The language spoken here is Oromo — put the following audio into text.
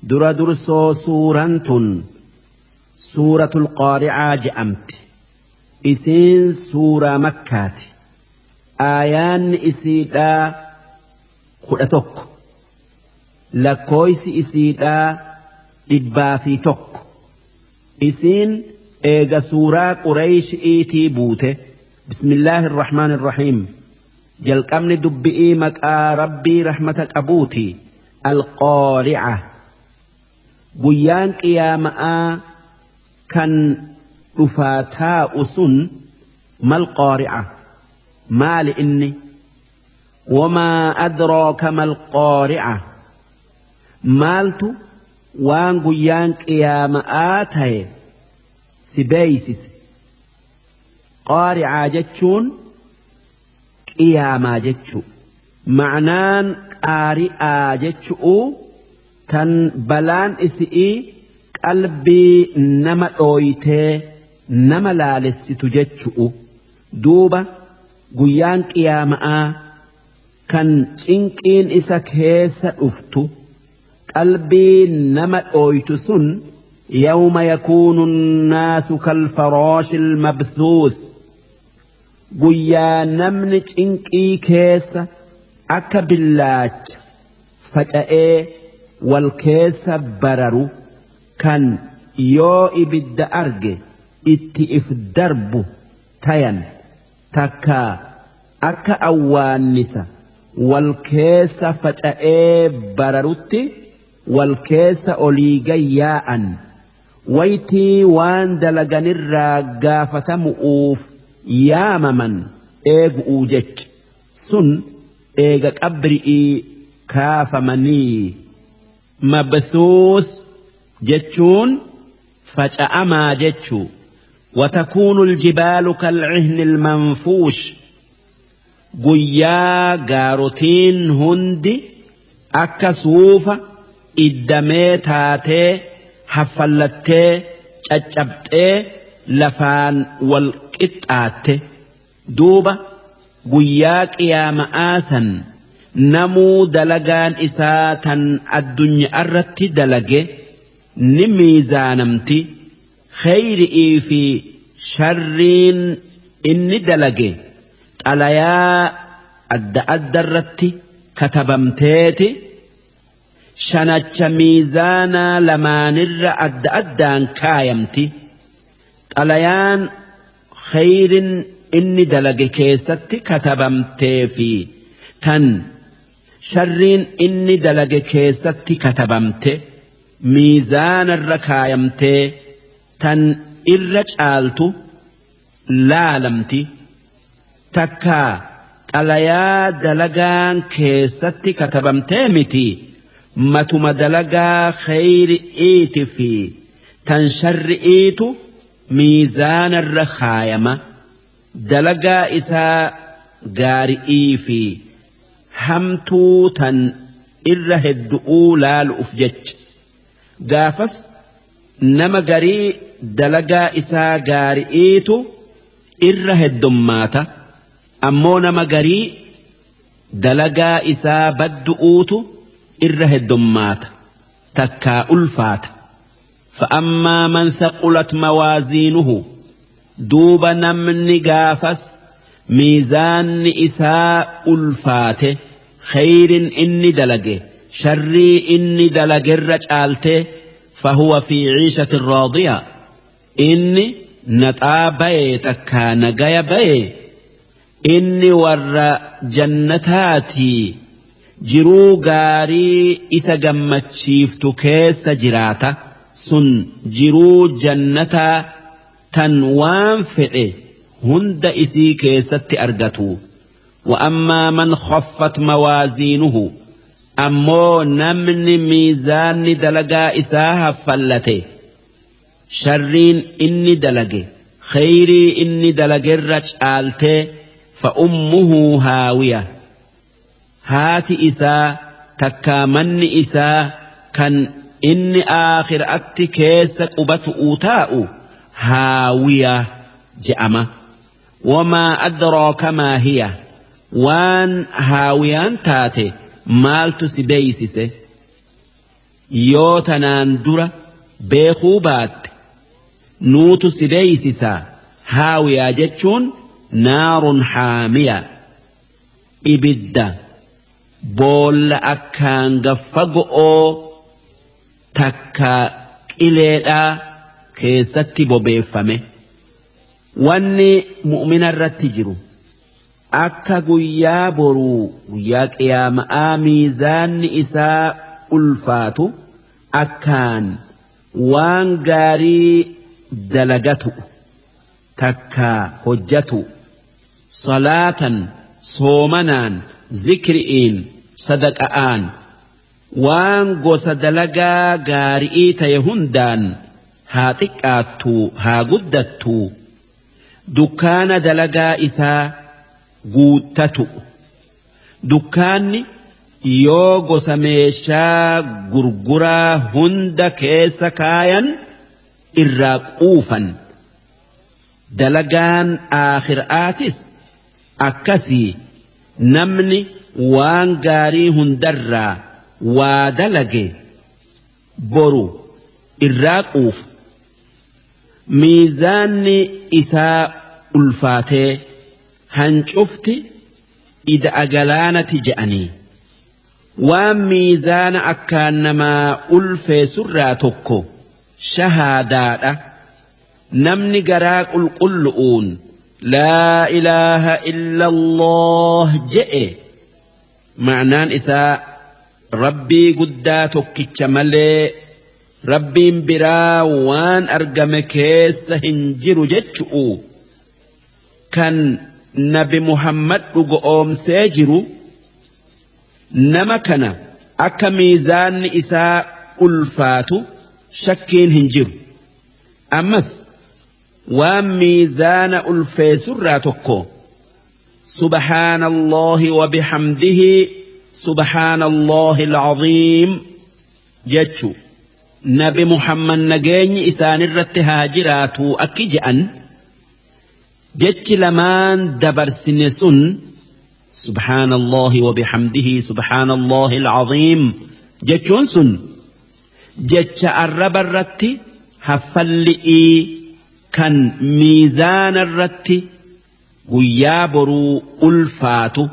Dura dursoo suuraan tun suuratul qaari'aa je'amti. Isiin suuraa makkaati. Aayaanni isiidhaa 11. Lakkooysi isiidhaa 101. Isiin eega suuraa Qureyshi'iitii buute. Bismillaahi irrahmaani irrahiim. Jalqabni dubbi'ii maqaa Rabbii rahmata qabuuti. Alqaari'a. Guyyaan qiyaama'aa kan dhufaa taa'u sun mal qaari'a. Maali inni? Wamaa adraaka mal qaari'a. Maaltu waan guyyaan qiyaama'aa ta'e si beeysise? Qaari'aa jechuun qiyaamaa jechuu. Ma'naan qaari'aa jechu'uu tan balaan isi'ii qalbii nama dhooytee nama laalessitu jechu'u. Duuba guyyaan qiyaama'aa kan cinqiin isa keessa dhuftu qalbii nama dhooytu sun yawma yakuunu nnaasu kalfaraashil mabthuuth guyyaa namni cinqii keessa akka billaacha faca'ee wal keessa bararu kan yoo ibidda arge itti if darbu tayan takkaa akka awwaannisa wal keessa faca'ee bararutti wal keessa olii gad yaa'an waytii waan dalaganirraa gaafatamu'uuf yaamaman eegu'uu jecha sun eega qabri'ii kaafamanii. Mabthuus jechuun faca'amaa jechuu. Watakuunu aljibaalu kalcihni almanfuush guyyaa gaarotiin hundi akka suufa iddamee taatee haffallattee caccabxee lafaan wal qixxaatte. Duuba guyyaa qiyaama'aa san namuu dalagaan isaa tan addunya'arratti dalage ni miizaanamti, kheyri'ii fi sharriin inni dalage xalayaa adda addarratti katabamteeti shanacha miizaanaa lamaanirra adda addaan kaayamti. Xalayaan kheyrin inni dalage keessatti katabamtee fi tan sharriin inni dalage keessatti katabamte miizaanarra kaayamtee tan irra caaltu laalamti. Takkaa xalayaa dalagaan keessatti katabamtee miti matuma dalagaa kheyri'iiti fi tan sharri'iitu miizaanarra kaayama. Dalagaa isaa gaari'ii fi hamtuu tan irra heddu'uu laalu'uf jecha. Gaafas nama garii dalagaa isaa gaari'iitu irra heddommaata, ammoo nama garii dalagaa isaa baddu'uutu irra heddommaata takkaa ulfaata. Fa'ammaa man thaqulat mawaaziinuhu duuba namni gaafas miizaanni isaa ulfaate kheyrin inni dalage sharrii inni dalagerra caalte fahuwa fi ciishatin raadiya inni naxaa baye takkaa nagaya baye inni warra jannataatii jiruu gaarii isa gammachiiftu keessa jiraata sun jiruu jannataa tan waan fedhe hunda isii keessatti argatu. Wa'ammaa man khaffat mawaaziinuhu ammoo namni miizaanni dalagaa isaa haffallate sharriin inni dalage kheyrii inni dalagerra caaltee fa ummuhu haawiya haati isaa takkaa manni isaa kan inni aakhiraatti keessa qubatu'uu taa'u haawiya je'ama. Wamaa adraaka maa hiya waan haawiyaan taate maaltu si beeysise? Yoo tanaan dura beekuu baatte nuutu si beeysisaa. Haawiyaa jechuun naarun haamiya, ibidda boolla akkaan gaffago'oo takka qileedhaa keessatti bobeeffame. Wanni mu'mina irratti jiru akka guyyaa boruu guyyaa qiyaama'aa miizaanni isaa ulfaatu akkaan waan gaarii dalagatu takka hojjatu, salaatan, soomanaan, zikri'iin, sadaqa'aan, waan gosa dalagaa gaari'ii ta'e hundaan, haa xiqqaattuu haa guddattuu, dukkaana dalagaa isaa guuttatu. Dukkaanni yoo gosa meeshaa gurguraa hunda keessa kaayan irraa quufan. Dalagaan aakhiraatis akkasii, namni waan gaarii hundarraa waa dalage boru irraa quufa. Miizaanni isaa ulfaatee hancufti ida'a galaanati je'anii. Waan miizaana akkaan namaa ulfeessurraa tokko shahaadaadha. Namni garaa qulqullu'uun laa ilaaha illa Allah je'e, ma'naan isaa Rabbii guddaa tokkicha malee Rabbiin biraa waan argame keessa hin jiru jechu'u, kan Nabi Muhammad dhugoomsee jiru, nama kana akka miizaanni isaa ulfaatu shakkiin hin jiru. Ammas waan miizaana ulfeessurraa tokko subhaanallahi wa bihamdihi subhaanallahi alcaziim jechu. Nabi Muhammad nageenyi isaanirratti haa jiraatu akki je'an, jechi lamaan dabarsine sun, subhaanallahi wa bihamdihi subhaanallahi alcaziim jechuun sun, jecha arraba irratti haffalli'ii kan miizaana irratti guyyaa boruu ulfaatu.